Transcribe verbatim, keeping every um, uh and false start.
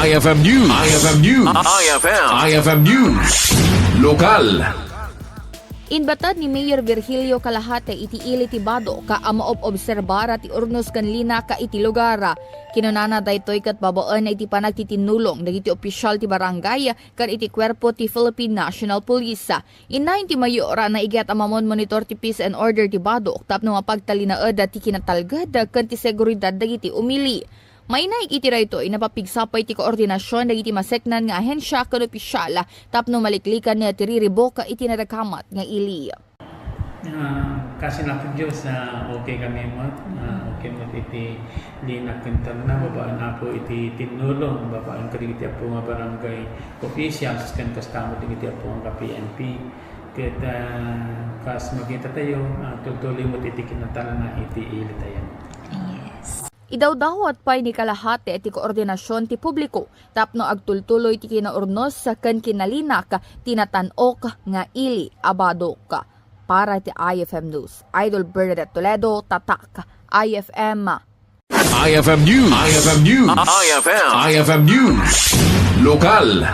I F M News. I F M News. I F M. I F M News. Lokal. Inbated ni Mayor Virgilio Kalahate iti ili ti Badoc a maob-obserbara ti urnos ken linak iti lugar. Kinunana daytoy ket babaen iti panagtitinnulong dagiti opisyal ti barangay ken iti kuerpo ti Philippine National Police. Inna ti mayor a naiget a mamon-monitor ti peace and order ti Badoc tapno mapagtalinaed ti kinatalged ken ti seguridad dagiti umili. Mainaig iti daytoy, napapigsapaw ti koordinasion dagiti maseknan nga ahensya ken opisyal tapno maliklikan ti riribuk iti nadakamat nga ili. Ah, kasi na po Diyos, ah, okay kami mo. Ah, okay mo iti linak ken talna, babaen na po iti tinulong, babaen ka iti apo nga barangay officials, ken kasta mo iti apo nga P N P. Ket, ah, kas makita tayo, ah, tultuloy mo iti kinatalna iti ili tayo. Yes. Idawdawat pay ni Kalahate ti koordinasion ti publiko tapno agtultuloy ti kinaurnos ken kinalinak ti natan-ok nga ili a Badoc. Para ti I F M News, Idol Bernadette Toledo, Tatak, I F M. I F M News. I F M News. I F M. I F M News. Lokal.